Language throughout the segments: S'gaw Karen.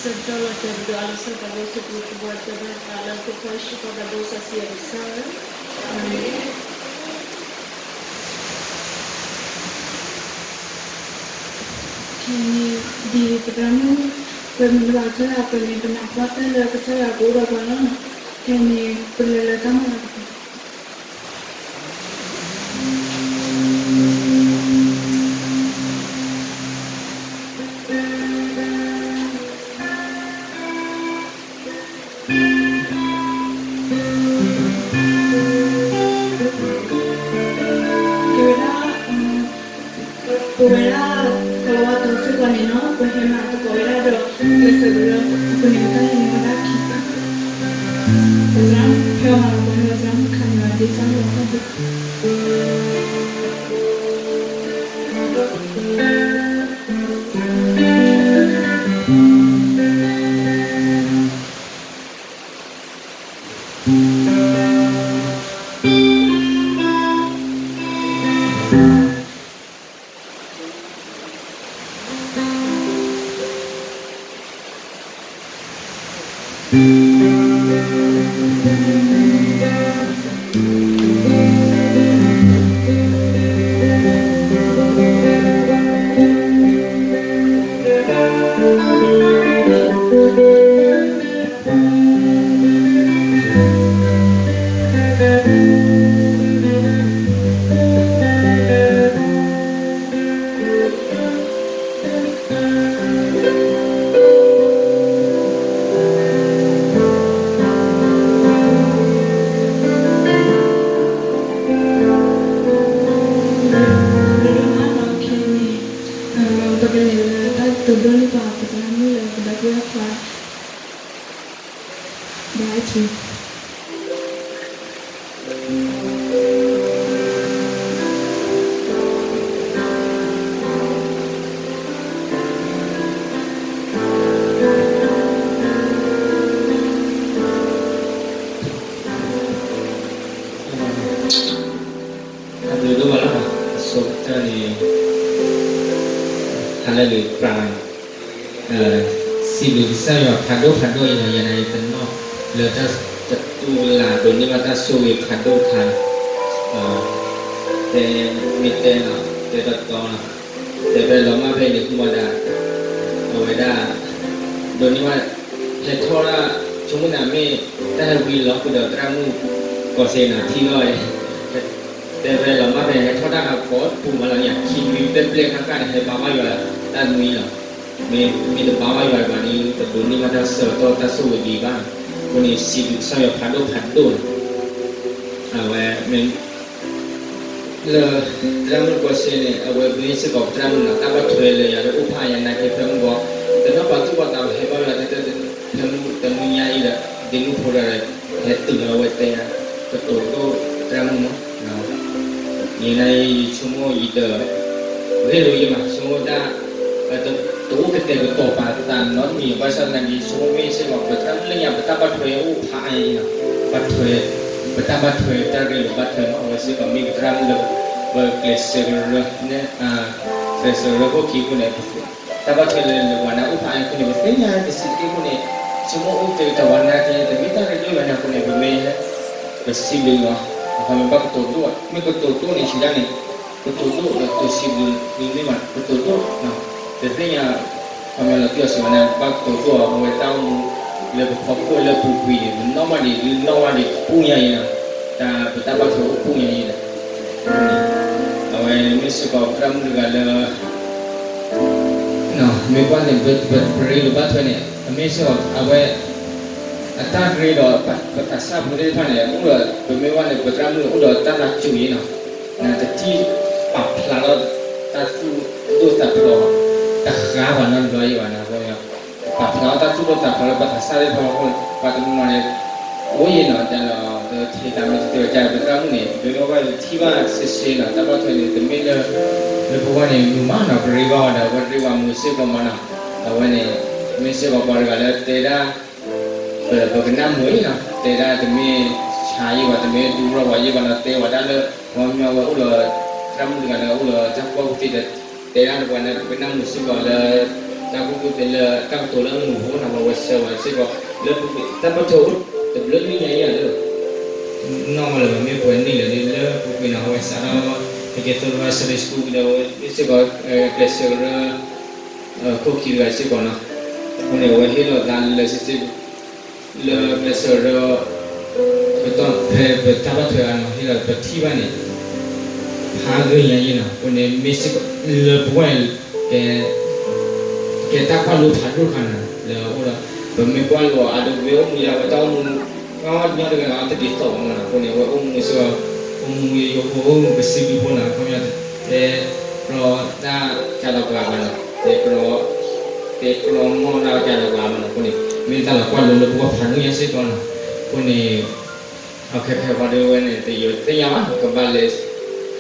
ဆၢကတီၢ်လီၤတဲာ်ပဒိၣ်အါလီၤဆၢတၢ်ဘိစူးပူၤတဘိတၢ်ဘၣ်သးလၢသုဖီၣ်ယ့ၣ်ၡူးခီၣ်တၢ်ဘိစီဆှံအကစၢ်ဧၢ, အၤမ့ၣ်. ခဲအံၤန့ၣ် ဒ်ပသရၣ်မုၣ်ကွဲမုာ်လၢအဆၢအသိးန့ၣ် ပနၢ်ပၢၢ်လၢကစၢ်ယွၤကအိၣ်ဒီးပှၤလီၤ. ခဲအံၤန့ၣ် ပလဲၤလၢတၢ်မၤလၤကပီၤ ကဲဝဲဒၣ်, ပဝဲဒၣ်ကိၤလၤဝါတီၤစ့ၢ်ကီးန့ၣ်နီၤ ပဟဲမၤသကိးဝဲဒၣ်ဒီး ကျဲးစၢးကရၢ အဃိန့ၣ် ပတၢ်ဟဲန့ၣ်ဝဲဒၣ်ခံသၢ, ပသရၣ်မုၣ်ဖဲအမၤလၤကပီၤန့ၣ် ပသရၣ်မုၣ်ခါန့ၣ် ဒ်စၢ်လီၤတၢ်ဘိ ပကလဲၤလၢတၢ်တိၤဒိၣ်န့ၢ်ပှၤ ပသရၣ်မုၣ်လၢကဘၣ်ကွၢ်ဖျါ ဘၣ်အထံ အဘျုးဒိၣ်မးလီၤ. အဆိကတၢၢ်န့ၣ် ဟါလၢအဂ့ၤ ပြး စံးဘျုးကစၢ်ယွၤဖးဒိၣ်ဖးဒိၣ်အံၤလီၤ. ယနာ်အံၤတနီၣ်လၢတၢ်တူၢ်လၢ်ဒိးန့ၢ်ဘၣ်တၢ်ဆိၣ်ဂ့ၤဖးဒိၣ်တခါ, တဲမ့ၢ်တဲနီၤ တဲတီတီနီၤ, တဲဖဲလီၤမၢ်ဖဲန့ၣ် ဃုမၤဒၣ် အဝဲဒၣ် ဒိးန့ၢ်ဘၣ် ဟဲထီၣ်ဒၣ် ဆိကမိၣ်န့ၣ်မ့ၢ် တၢ်ဟဲဝံၤလီၤဃုာ်ဒီးသရၣ်မုၣ်ကီၢ်စ့နၤထံၣ်လီၤ, တဲဖဲလီၤမၢ်ဖဲန့ၣ် ဟဲထီၣ်တၢ်ဂၤကိးပူၤမးလီၤန့ၣ် ခံနွံဘျဲၣ်ဘျဲၣ်ဃၣ်ဃၣ်န့ၣ် ဟဲဘါဘၣ်ယွၤတၢ်နွံလီၤ. မ့ၢ် မ့ၢ်တဘါဘၣ်ယွၤဘၣ်န့ၣ် တဒိးန့ၢ်ဘၣ်တၢ်ဆၢကတီၢ်တၢ်ဆိၣ်ဂ့ၤဒံးဘၣ်. အဃိန့ၣ် စံးဘျုးကစၢ်ယွၤဖးဒိၣ်ဖးဒိၣ်လီၤ. အဝဲမ့ၢ် လၢ သရၣ်မုၣ်ကီၢ်စ့န့ၣ် အဝဲမ့ၢ်စ့ၢ်ကီးပသရၣ်မုၣ်နီၤ တၢ်ဘၣ်ထွဲလၢယၤလၢအိၣ်ဖးအါညါနာ်က့ ဖဲမုၢ်ဂီၤ တနီၣ်ပာ်သူၣ်ပာ်သးဟဲဘါယွၤ တဲတဲ ဖဲမုၢ်တနွံညါအံၤဒီး ဒ့မုၣ်ဖိဒီး ဟဲတုၤလီၤဝဲတဲယၤ ကတိၤဒိၣ်သရၣ်မုၣ်မး ယနာ်အံၤ ယဆိကမိၣ်ယတ ဂ့ၢ်လိာ်ယမး ဆိကမိၣ်တၢ် တအိၣ်ကတဲာ်ကတီၤပာ်သးနီတမံၤ ဘၣ်ဆၣ်သနာ်က့ ဆိကမိၣ်မ့ၢ်စ့ၢ်ကီး ပသရၣ်မုၣ်လၢညါ ပတၢ်ဘၣ်ထွဲအိၣ်ဖးအါအံၤနီၤ ဘၣ်ထွဲ ပတၢ်ဘၣ်ထွဲတၢ်ရ့လိာ်ဘၣ်ထွဲမး အဝဲစ့ၢ်ကီးမ့ၢ်ပသရၣ်မုၣ်လၢ ပကျဲးစၢးကရၢ ကျဲးစၢးကရၢခိၣ်ခံအဃိန့ၣ် တၢ်ဘၣ်ထွဲလၢပှၤန့ၣ်အိၣ်ဖးအါအံၤအဃိန့ၣ် ပသ့ၣ်ညါတစဲးတက့ၢ်အဃိန့ၣ် ဆိကမိၣ်အိၣ်ကတဲာ်ကတီၤပာ်သးနာ်က့ တမ့ၢ်တၢ်ရ့ဒိၣ်ဘၣ်န့ၣ်အဃိန့ၣ် ပမ့ၢ် ပစံးဘျုးလီၤ အခီပညီဘၣ်ကတိၤဒိၣ် မ့ၢ်ကတိၤဒိၣ်န့ၣ် စံးဒၣ်န့ၣ် ကတိၤဒိၣ်ဒီးကတိၤစံးဘျုးန့ၣ်မး ကတိၤဒိၣ် ပသ့ၣ်ညါ အခီပညီလီၤတံၢ်အီၤစံးဝဲန့ၣ် ဘၣ်ကတိၤဒိၣ်အီၤ အဝဲတၢ်အိၣ်မူ လၢပဖီခိၣ်လၢပူၤကွံာ်န့ၣ် ပနီၣ်ဘၣ်ဒံး ဒုးနီၣ်ဘၣ်ဒံးပူညါအံၤနီၤ တၢ်ပတၢ်ဘၣ်ထွဲအိၣ်ပူညါအံၤဒီး အဝဲမ့ၢ်စ့ၢ်ကီးသရၣ်မုၣ်တဂၤလၢ မ့ၢ်ကွၢ်န့ၣ် ပရ့လိာ်ဘၣ်ထွဲန့ၣ် အမ့ၢ်စ့ၢ်ကီး အဝဲ အတၢ်ရ့ဒီး ပသးစၢ်ဖိသ့ၣ်တဖၣ်န့ၣ် အိၣ်ဒီး ပမ့ၢ်ကွၢ်န့ၣ် ပသရၣ်မုၣ်အိၣ်ဒီးတၢ်သးစူၤအံၤနီၤ နတထံၣ်ပာ်ဖျါထီၣ်တၢ်သူၣ်ဒိၣ်သးဖျိး တဃါဘၣ်နီတဘျီအံၤဘၣ်နီၤ ပာ်ဖျါထီၣ်တၢ်သူၣ်ဒိၣ်သးဖျိးလၢပသးစၢ်သ့ၣ်တဖၣ်အဃိန့ၣ် ပှၤတနီၤနီၤန့ၣ် အိၣ်ယံၤနီၤ တၢ်လီၤ တထံၣ်တၢ်မ့ၢ်တသ့ဝဲ တၢ်လၢပသရၣ်မုၣ်န့ၣ် ဒုးလီၤဘၣ်လၢထံၣ်ဘၣ်စ့စ့နီၤ တၢ်ဘၣ်ထွဲန့ၣ် တမ့ၢ်လၢ လၢပဝဲန့ၣ် မုာ်မးနီၤ ပရ့ဘၣ်ဝဲဒီး အဝဲရ့ဝဲမုာ်စ့ၢ်ကီးမးနီၤ အဝဲန့ၣ် မ့ၢ်စ့ၢ်ကီးပှၤတဂၤလၢတဲဒၣ် ပ ပကနၣ်မုာ်အံၤနီၤ တဲဒၣ်တမ့ၢ်ဆါယံၤဘၣ် တမ့ၢ်ဒူရီဝဲယံၤဘၣ်နီၤ တဲဝဲဒၣ်လၢ ပှၤမ့ၢ်ဝဲအိၣ်ဒီး သရၣ်မုၣ်တဂၤလၢအိၣ်ဒီးတၢ်ကူၣ်ဘၣ်ကူၣ်သ့ဒီး တဲဒၣ်ပှၤန့ၣ် ပကနၣ်မုာ်စ့ၢ်ကီးလၢ တၢ်ကူၣ်ဘၣ်ကူၣ်သ့လၢတၢ်ကတိၤလၢအမုာ်ဖိနီၤ ဆှၢဝဲစ့ၢ်ကီး လၢပူၤကွံာ် တၢ်ပၢၢ်ဆၢအိၣ်တဘျုးနံၣ်ညါအံၤဒီး နီၢ်ဝဲလၢမ့ၢ်ပှဲၤနံၣ်လၢာ်ဒီး လၢပူၤကွံာ်န့ၣ် အဝဲစးထီၣ် ဟဲက့ၤသိၣ်လိ Sunday School ဒီးအဝဲမ့ၢ်စ့ၢ်ကီး ကျဲးစၢးကရၢ ခိၣ်ခံတဂၤစ့ၢ်ကီးနီၤ. အဃိန့ၣ် အဝဲဟ့ၣ်လီၤသးလၢ လၢကျဲးစၢးကရၢ ပတီၢ်ဖဲပတၢ်ဘၣ်ထွဲအံၤနီၤ ဟ့ၣ်လီၤပထံၣ်ဘၣ်န့ၣ် ဖးဂ့ၤညါအံၤနီၤ. အဃိန့ၣ် မ့ၢ်စ့ၢ်ကီးလၢပဂီၢ်န့ၣ် ကဲ ကဲတၢ်ကွၢ်လိဖးဒိၣ်တခါနီၤ လၢအအိၣ်ဒီး ပမ့ၢ်ကွၢ်လိအီၤဒီး မ့ၢ်အိၣ်မူယါဝဲတၢ်အိၣ်မူ ညီတဂၤတဒ်သိးဘၣ်မနီၤ. အဃိန့ၣ် အဝဲအိၣ်မူစ့ၢ်ကီး အိၣ်မူယိယိဖိ အိၣ်မူကစံးဘျုးဖိနီၤ ခီပညီ တဲကြီတၢ်ကၢ်လီၤပှၤဘၣ်နီၤ တဲကြီ တဲကြီမီၢ်တၢ်ကၢ်လီၤပှၤဘၣ်နီၤ. အဃိန့ၣ် မ့ၢ်တၢ်လီၤကွၢ်လိလၢပဂီၢ်ဖးဒိၣ်ညါစ့ၢ်ကီးနီၤ. အဃိန့ၣ် အခဲခဲဃီဒီးဝဲန့ၣ် တယိၤတသ့ၣ်ညါဘၣ် ကဘၣ်လဲၤ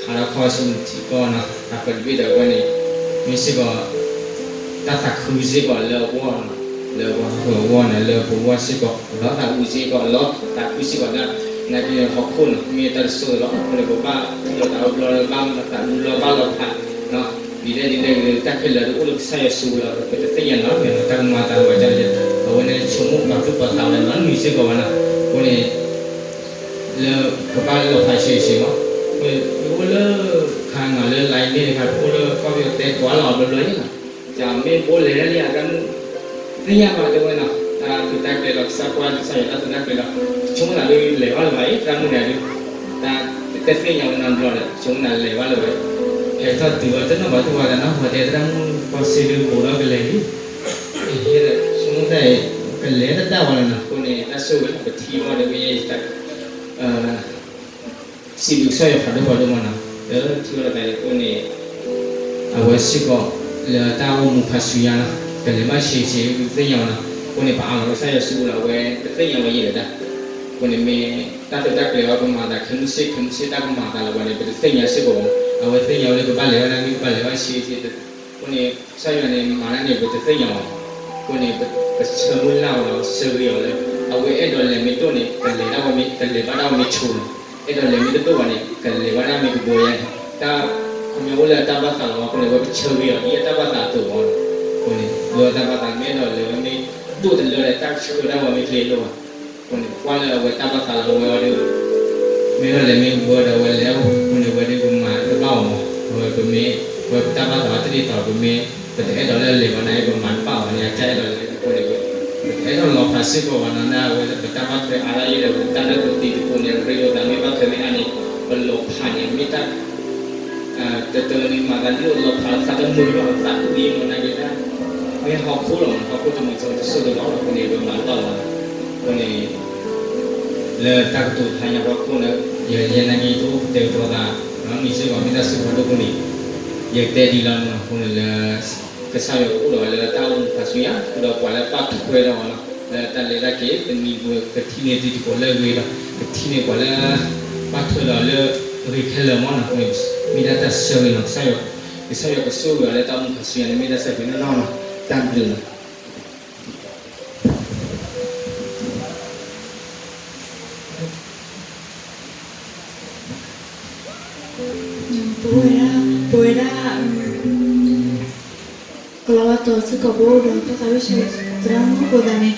ဟးထီၣ်ခီဆူထံကီၢ်နီၤ တၢ်ပၢတဘ့ၣ်ဒီးဝဲန့ၣ် မ့ၢ်စ့ၢ်ကီး တၢ်သးခုစ့ၢ်ကီးလၢအဂီၢ်နီၤ လၢပှၤဟီၣ်ခိၣ်အဂီၢ်နီၤ လၢပဂီၢ်စ့ၢ်ကီး လီၤသးအုးစ့ၢ်ကီး လီၤသးခုစ့ၢ်ကီးဒၣ် နာ်က့ဟီၣ်ခိၣ်နီၤ မ့ၢ်တၢ်တစိၢ်လီၤ. အဃိန့ၣ် ပဘၣ်လီၤသးအုးဘျီလၢဘၣ်သးအုးလီၤဘၣ်လီၤဖး ဒ်လဲၣ်ဒ်လဲၣ်ဂ့ၤ တၢ်ခဲလၢာ်တအိၣ်လၢကစၢ်ယွၤစုပူၤလီၤ ပတသ့ၣ်ညါနီၤ တၢ်ကမၤသးလီၤဘၣ်ဒ်လဲၣ် အဝဲန့ၣ် ဆိကမိၣ်ပာ်သူၣ်ပာ်သးဝဲနီတမံၤစ့ၢ်ကီးဘၣ်နီၤ. အဃိန့ၣ် လၢကဘၣ်လီၤဖးဆံးဆံးမး ပအိၣ်လၢ ခါနီၤလၢ line န့ၣ်တခါ ပအိၣ်လၢကီၢ်ပယီၤတဲကိးလီၤဘျီဘျီန့ၣ်နီၤ ယမ့ၢ်ဘိလဲၤဒၣ်လံအတၢ်မုၢ် သ့ၣ်ညါဘၣ်တဲဝဲနီၤ တၢ်သူတၢ်ကျဲၤလီၤ ကစၢ်ကွၢ်ကစၢ်ယွၤတၢ်သူတၢ်ကျဲၤလီၤ ဆိကမိၣ်သးဒုးလဲၤဘၣ်လၢၤဘၣ်အံၤ တၢ်မုၢ်နၤဒုး တၢ်တသ့ၣ်ညါဝဲနီတဘျီဒီး ဆိကမိၣ်သးလဲၤဘၣ်လၢၤဘၣ်အံၤ ဟဲထီၣ်တုၤဝဲတနီၣ်ဘၣ်တအိၣ်ဝဲတနီၤ ပှၤတဲသရၣ်မုၣ်ကီၢ်စ့ဒုးဘိးဒီးကလဲၤလံ ဆိကမိၣ်သးအံၤ ကလဲၤတၢ်တၢ်ဝဲလီၤနီၤ အဃိန့ၣ် တၢ်ဆိၣ်ဂ့ၤလီၤ ပထံၣ်ဘၣ်ဒီးမ့ၢ် စံးဘျုးကစၢ်ယွၤဖးဒိၣ်ဖးဒိၣ်မးနီၤ လၢထံၣ်ဝဲဒၣ်သးအံၤအဃိန့ၣ် အဝဲစ့ၢ်ကီး လၢတၢ်အိၣ်မူခါဆူညါနီၤ ကလဲၤဘၣ်ဆံးဆံး ပတသ့ၣ်ညါဘၣ်နီၤ အဃိန့ၣ် ပအးလီၤကစၢ်ယွၤစုပူၤလီၤ အဝဲပသ့ၣ်ညါဝဲယံာ်လီၤတၢ် အဃိန့ၣ်မ့ၢ် တၢ်သူတၢ်ကျဲၤအီၤ ကမၤသးခဲမုၢ်ဆ့ၣ်ခဲမုၢ်ဆ့ၣ် တၢ်ကမၤသးလီၤဝဲန့ၣ် ပတသ့ၣ်ညါစ့ၢ်ကီးဘၣ်နီၤ အဝဲသ့ၣ်ညါဝဲလၢကဘၣ်လဲၤဘၣ်န့ၣ် မ့ၢ်ကဘၣ်လဲၤဘၣ်ဆံးဆံး အဃိန့ၣ် ကစၢ်ယွၤန့ၣ် မၤတၢ်န့ၣ် ပတသ့ၣ်ညါဘၣ် အဃိန့ၣ် ပဆၢမုၢ်လၢ်အီၤဒီး ဆၢဂ့ၤအီၤလၢ အဝဲအဲၣ်ဒိးလဲၤမ့ၢ်ဒိၣ်န့ၣ် ကလဲၤဒၣ်ဝဲမ့ၢ် ကလဲၤဘၣ်ဒၣ်ဝဲမ့ၢ်ဆိလီၤ အဲၣ်ဒိးလဲၤမ့ၢ်တဒိၣ်ဘၣ်န့ၣ် ကလဲၤဘၣ်ဒၣ်မ့ၢ်ကဘီယါန့ၣ် တၢ် ခီပညီအိၣ်လၢတၢ်ဘၣ်သးလီၤဘၣ်အဃိန့ၣ် အဝဲပဆၢဂ့ၤအီၤဒ်အတၢ်ဘၣ်သးအသိးလီၤ အဃိန့ၣ် လၢတၢ်ဘၣ်သးမ့ၢ်အဲၣ်ဒိးလဲၤဝဲမ့ၢ်ဒိၣ်တလၢဒီး တၢ်ဆှၢဒၣ်ဝဲမ့ၢ်ချ့ဒိၣ်ဘၣ် အဃိန့ၣ် ကွၢ်လၢအဝဲတၢ်ဘၣ်သးလီၤဝဲအီၤဒီး မ့ၢ်အဲၣ်ဒိးလဲၤမ့ၢ်ကဘီဒီး အဝဲလဲၤအဃိန့ၣ် အဝဲဒုးကမၤတဘၣ်အီၤမး အဝဲပမ့ၢ် အဝဲပတၢ်ဘၣ်သးတဒ်သိး ပမ့ၢ် ပတအဲၣ်ဒိးလၢလဲၤဘၣ်န့ၣ် ပမၤတဘၣ်အီၤန့ၣ် အတၢ်အဲၣ်ဒိးလဲၤအဃိန့ၣ် ပတအဲၣ်ဒိးလီၤဖးစ့ၢ်ကီးဘၣ်နီၤ နာ်အဝဲလၢပတၢ်ဘၣ်ထွဲအါဒၣ်ယဲဒီး ပတၢ်ဒၢးပတံၤသကိးန့ၣ် ရ့လိာ်သးမ့ၢ်ဘၣ်ထွဲမ့ၢ်အါန့ၣ် ပလီၤဖးန့ၣ် မ့ၢ်တၢ် တတၢန့ၣ် မၤသးဒ်သိးလီၤဖးသးတမုာ်လီၤ သးဒ်အံၤမး နာ်က့ဒၣ် မ့ၢ်ဟီၣ်ခိၣ်လီၤ ဟီၣ်ခိၣ်တမုာ်တစိၢ်တလီၢ်လီၤအဃိန့ၣ် ပမၤတဘၣ်လီၤ အဃိန့ၣ် လၢတၢ်ကတိၤတဟါညါဖီခိၣ်န့ၣ် ယဲနာ်က့ ယတအိၣ်ကတဲာ်ကတီၤသး မ့ၢ်စ့ၢ်ကီး မ့ၢ်တၢ်စံးဖးဒိၣ်အဃိန့ၣ် ယတဲဒ်လီၤန့ၣ်လီၤ အဃိန့ၣ်လၢ ကစၢ်ယွၤကအိၣ်ဒီးလၢတၢ်အိၣ်မူခါဆူညါ ဃုာ်ဒီးပှၤလၢဘၣ်ထွဲဒီးအီၤလီၤ လၢတၢ်လဲၤတၢ်က့ၤ တနံၤပကထံၣ်န့ၢ်တံၤသကိးလၢအဂ့ၤဒီး ကထံၣ်န့ၢ်ပှၤလၢ ဘၣ်ထွဲဒီးလၢအဂ့ၤခဲလၢာ်မးနီၤ အဃိန့ၣ် မ့ၢ်ဒၣ်တၢ်ဆၢဂ့ၤနီၤ ကစၢ်ယွၤ ကစၢ်ယွၤကဆိၣ်ဂ့ၤအီၤလၢတၢ်အိၣ်မူခါဆူညါန့ၣ် မ့ၢ်တၢ်ဆၢဂ့ၤနီၢ်နီၢ်နီၤ တၢ်ဘျုးလီၤ ပဝဲဒၣ် ပဝဲဒၣ် ကလီၤဝါတီၤစ့ၢ်ကီး ပအိၣ်ဒီးတၢ်သးဝံၣ်ဆၢ သရၣ်မုၣ်အဃိသတးန့ၣ်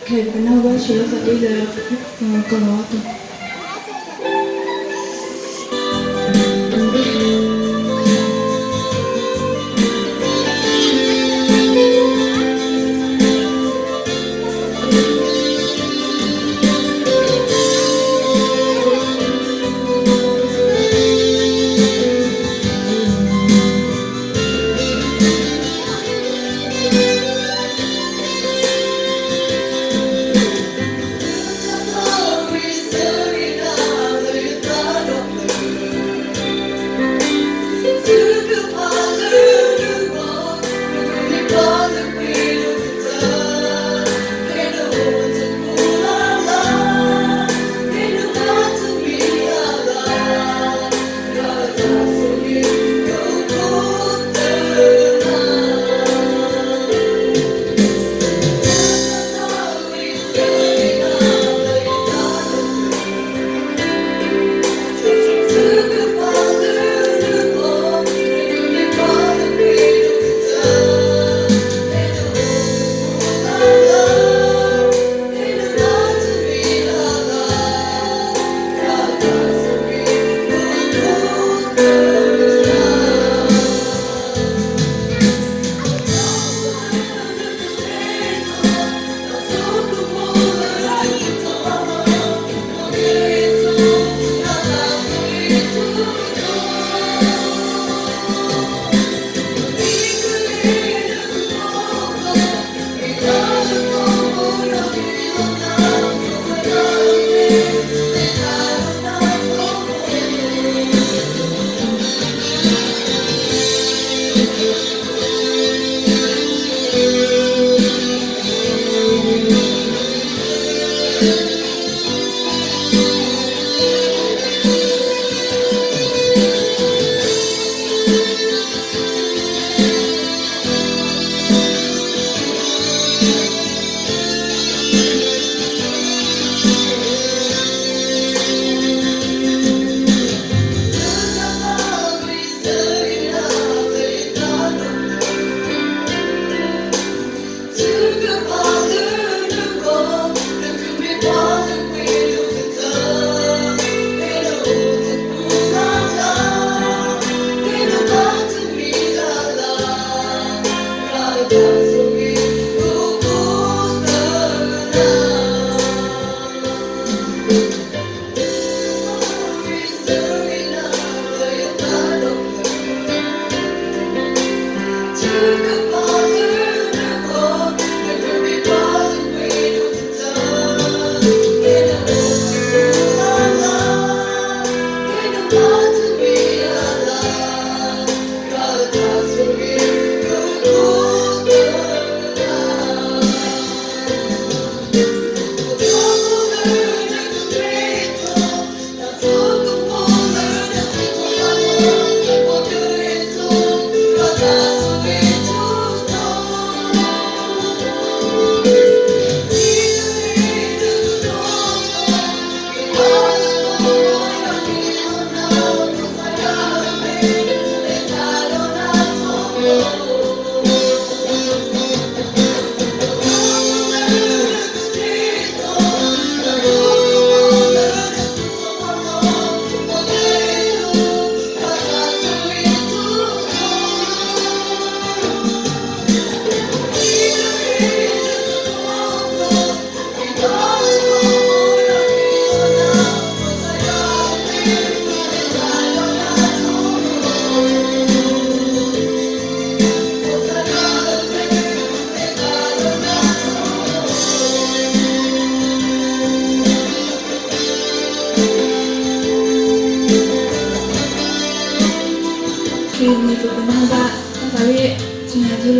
ခဲအံၤပကနၢ်ဟူဘၣ်ဆၢလၢသးဝံၣ်လၢ ကလီၤဝါတီၤ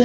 လၢ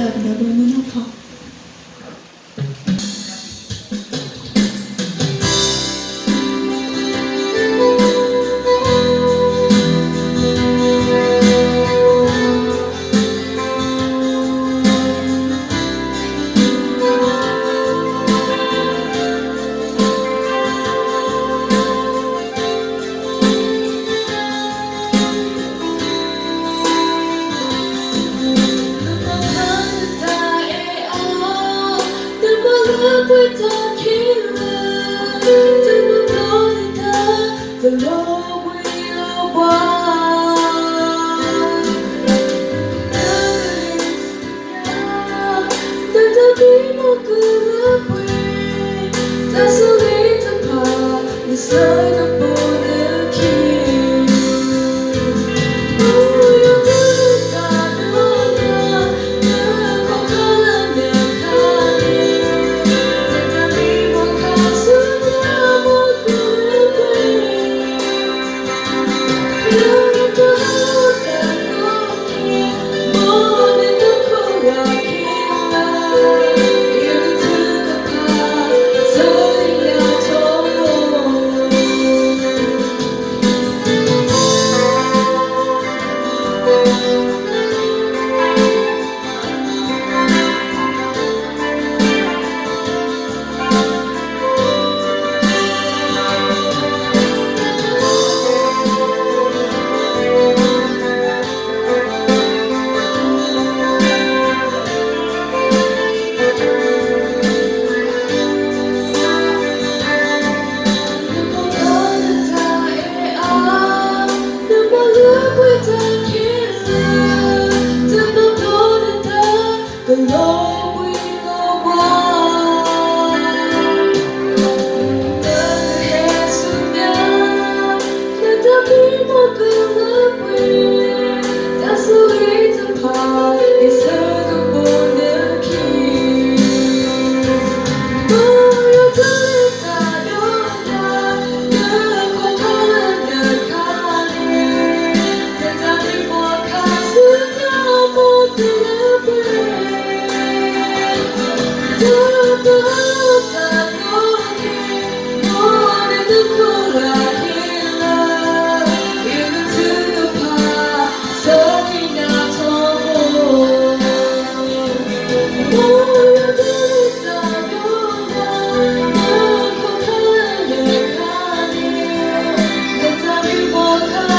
ပဒီပုၢ်ဝဲၢ်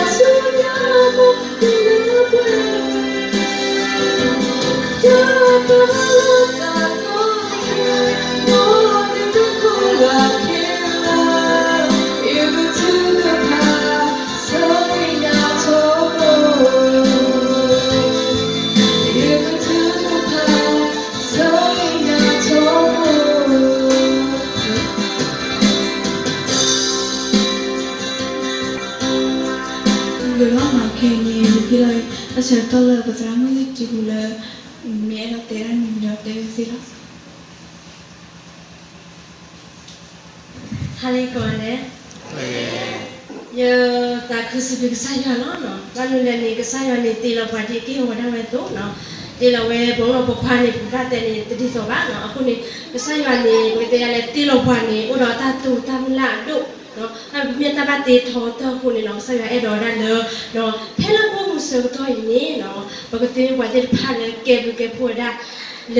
မုၣ်နီၢ်ဖီ လၢမၤခဲအံၤန့ၣ် ပက့ၤလီၤအဆၢကတီၢ်လၢပသရၣ်မုၣ်တံၤပူၤလၢ မ့ၢ်အဲၣ်ဒိးတဲတၢ်န့ၣ်ဒီးတဲဝဲသ့လီၤ. ဟါလၢဂီၤန့ၣ် ယသးခုစံးဘျုးကစၢ်ယွၤလီၤ. ဘၣ်မနုၤလဲၣ်န့ၣ် ကစၢ်ယွၤန့ၣ် တ့လီၤပှၤဒ်အက့ၢ်အဂီၤဒၣ်ဝဲအသိး, တ့လီၤဝဲပိာ်မုၣ်ပိာ်ခွါန့ၣ် ပဘၣ်တဲန့ၣ်တဒ်သိးဘၣ်. အဃိန့ၣ် ကစၢ်ယွၤန့ၣ် ပကတဲယၤလဲၣ် တ့လီၤပှၤန့ၣ် အိၣ်ဒီးတၢ်တိာ်တၢ်မုၢ်လၢ်အဒိၣ် မ့ၢ်တၢ်ဘၣ်တ့ထီတၢ်အဃိန့ၣ်နီၤ ကစၢ်ယွၤအဲၣ်ဒိးဝဲဒၣ်လၢ ဖဲလၢပအိၣ်မူဆၢကတီၢ်အံၤန့ၣ်နီၤ ပကသ့ပှၤသ့ၣ်တဖၣ်လၢကဲဘျုးကဲဖှိၣ်ဝဲဒၣ် လၢ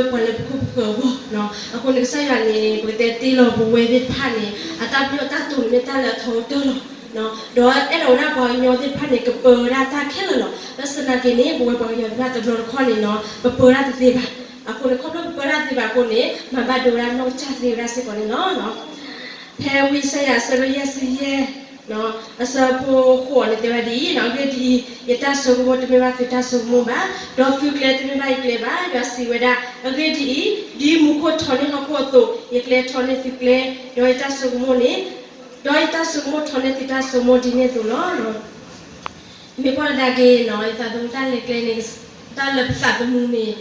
ပှၤလၢပခိၣ်ပဃၢၤအဂီၢ်. အဃိန့ၣ် ကစၢ်ယွၤန့ၣ် ပကတဲတ့လီၤပဝဲသ့ၣ်တဖၣ်န့ၣ် အတၢ်ပညိၣ်တၢ်တိာ်န့ၣ်မ့ၢ်တၢ်လၢအထီကတၢၢ်လီၤ. ဒီးအဲၣ်ဒိးဝဲဒၣ်ပှၤကညီသ့ၣ်တဖၣ်န့ၣ် ကပၢဝဲဒၣ်တၢ်ခဲလၢာ်လီၤ. ဘၣ်ဆၣ်သနာ်က့န့ၣ် ပဝဲပှၤကညီသ့ၣ်တဖၣ်တဘျီတခီၣ်န့ၣ်နီၤ ပပၢတၢ်တသ့ဘၣ်. အဃိန့ၣ် ခီဖျိပပၢတၢ်တသ့ဘၣ်အဃိန့ၣ် မၤဘၣ်ဒိဝဲဒၣ်နီၢ်ကစၢ်သ့ဝဲဒၣ်စ့ၢ်ကီးန့ၣ်လီၤ. ဖဲဝံယၡါယၤအဆၢဒိၣ်ယဲၢ်ဆံယဲၢ် အဆၢဖိဃိးန့ၣ်တဲဝဲဒ်အံၤ, အဂ့ၢ်ဒ်အံၤ, ယတၢ်ဆိကမိၣ်တမ့ၢ်ဘၣ်သုတၢ်ဆိကမိၣ်ဘၣ်, ဒီးသုကျဲတမ့ၢ်ဘၣ်ယကျဲဘၣ်. ယွၤစံးဝဲဒၣ်, အဂ့ၢ်ဒ်အံၤ, ဒ်မူခိၣ်ထီၣ်န့ၢ်ဟီၣ်ခိၣ်အသိး, ယကျဲထီၣ်န့ၢ်သုကျဲ, ဒီးယတၢ်ဆိကမိၣ်န့ၣ်, ဒီးယတၢ်ဆိကမိၣ်ထီၣ်န့ၢ်သုတၢ်ဆိကမိၣ်ဒ်န့ၣ်အသိးလီၤ. မ့ၢ်ကွၢ်ကဒါက့ၤနီၤ ယသးသမူတၢ်လဲၤကျဲန့ၣ် တၢ်လၢပသးသမူန့ၣ်